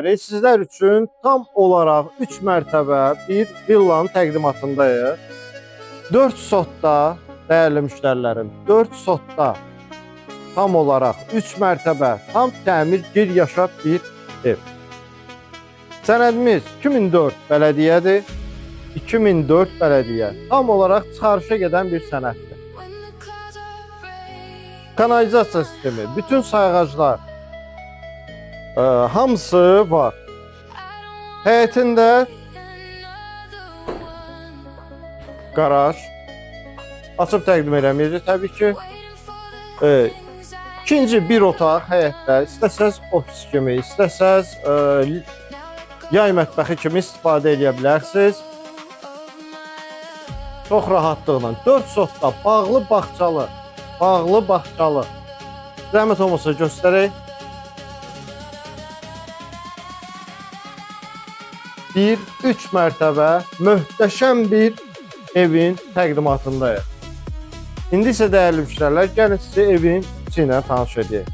Sizlər üçün tam olaraq 3 mərtəbə bir villanın təqdimatındayıq. 4 sotda dəyərli müştərilərim, 4 sotda tam olaraq 3 mərtəbə tam təmir gir yaşa bir ev. Sənədimiz 2004 bələdiyyədir. 2004 bələdiyyə. Tam olaraq çıxarışa gedən bir sənəddir. Kanalizasiya sistemi, bütün sayğaclar, hamısı var. Həyətində qaraj açıb təqdim eləməyəcək təbii ki. İkinci bir otaq həyətdə, istəsəz ofis kimi, istəsəz yay mətbəxi kimi istifadə edə bilərsiniz. Çox rahatlıqla. 4 sotda bağlı bağçalı, bağlı bağçalı. Zəhmət olmasa göstərək. Bir 3 mərtəbə möhtəşəm bir evin təqdimatındayıq. İndi isə dəyərli müştərilər, gəlin sizi evin içi ilə tanış edək.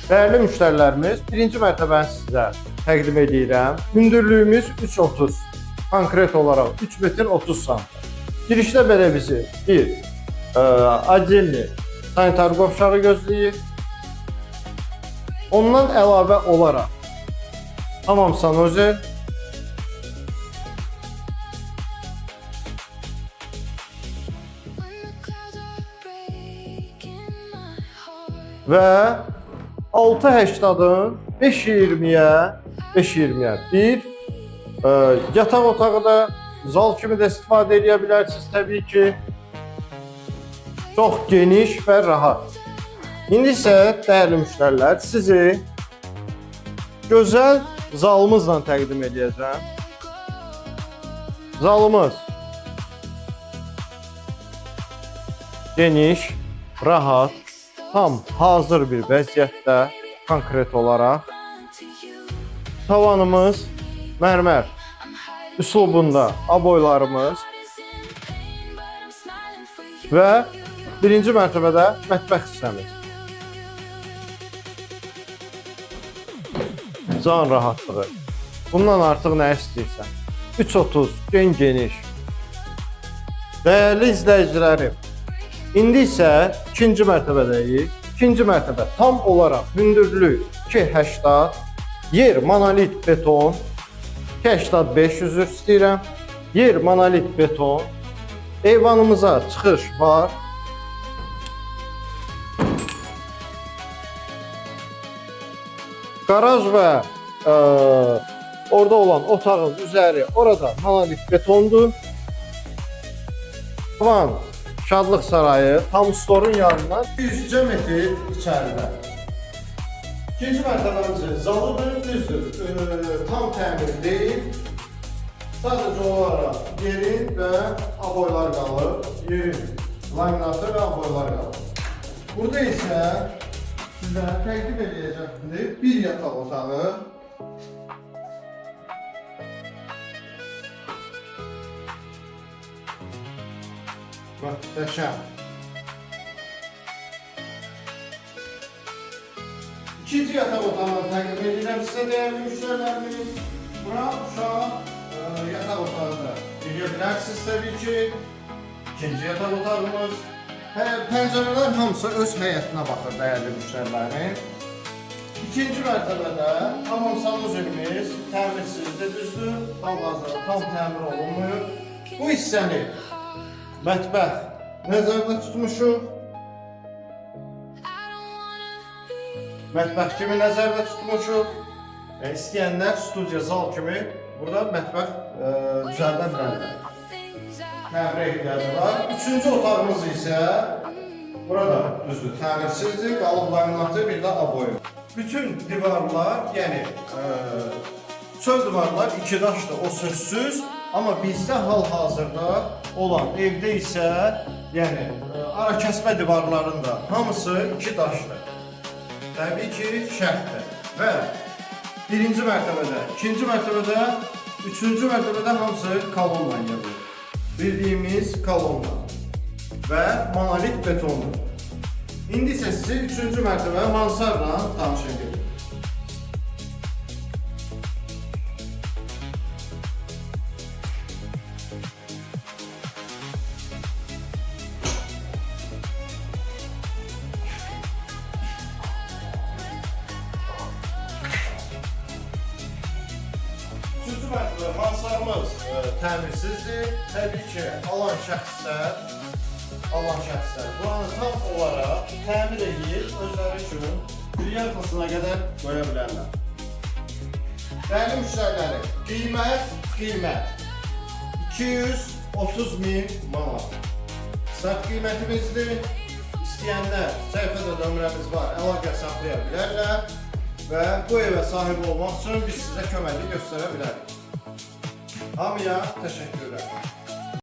Dəyərli müştərilərimiz, birinci mərtəbəni sizə təqdim edirəm. Hündürlüyümüz 3.30. Konkret olaraq 3 metr 30 sant. Girişdə belə bizi bir acelli sanitar qovşağı gözləyir. Ondan əlavə olaraq hamam sanuzel, və 6.80-ın 5.20-yə 5.20-yə bir yataq otağı da zal kimi də istifadə edə bilərsiniz təbii ki. Çox geniş və rahat. İndi isə dəyərli müştərilər, sizi gözəl zalımızla təqdim edəcəm. Zalımız geniş, rahat, tam hazır bir vəziyyətdə konkret olaraq. Tavanımız mərmər üslubunda aboylarımız və birinci mərtəbədə mətbəx hissəmiz. Can rahatlığı. Bundan artıq nə istəyirsən? 3.30 gen geniş. Dəyərli izləyicilərim, indi isə ikinci mərtəbədəyik. İkinci mərtəbə tam olaraq hündürlük 2.80, yer monolit beton, 2.85 üzr istəyirəm. Yer monolit beton. Eyvanımıza çıxış var. Qaraj və orada olan otağın üzəri orada monolit betondur. Tavan Şadlıq Sarayı tam storun yanından 100 metr içəridə. İkinci mərtəbəmizin zalıdır, düzdür. Tam təmir deyil. Sadəcə olaraq yerin və aboylar qalır. Yerin laminatı və aboylar qalır. Burada isə sizə təqdim edəcəm indi bir yataq otağı. Möhtəşəm. İkinci yataq otağını təqdim edirəm sizə dəyərli müştərilərimiz. Bura uşaq yataq otağı da deyə bilərsiniz təbii ki. İkinci yataq otağımız. Pəncərələr hamısı öz həyətinə baxır dəyərli müştərilərim. İkinci mərtəbədə hamam sanuzelimiz təmirsizdir, düzdür. Hal-hazırda tam təmir olunmuyor. Bu hissəni mətbəx nəzərdə tutmuşuq. Mətbəx kimi nəzərdə tutmuşuq. İstəyənlər studiya zal kimi burada mətbəx düzəldə bilərlər. Təmirə ehtiyacı var. Üçüncü otağımız isə burada düzdür, təmirsizdir, qalıb laminatı, bir də aboyu. Bütün divarlar, yəni çöl divarlar iki daşdır, o sözsüz. Amma bizdə hal-hazırda olan evdə isə, yəni ara kəsmə divarların da hamısı iki daşdır. Təbii ki, şərtdir. Və birinci mərtəbədə, ikinci mərtəbədə, üçüncü mərtəbədə hamısı kolonla yığılır. Bildiyimiz kolonla və monolit betondur. İndi isə sizi üçüncü mərtəbə mansardla tanış edirəm. Mansarımız təmirsizdir. Təbii ki, alan şəxslər buranı tam olaraq təmir edib özləri üçün yarısına qədər qoya bilərlər. Dəyərli müştərilərim, qiymət 230 min manat. Start qiymətimizdir. İstəyənlər səhifədə nömrəmiz var, əlaqə saxlaya bilərlər və bu evə sahib olmaq üçün biz sizə köməklik göstərə bilərik. Hamıya təşəkkürlər.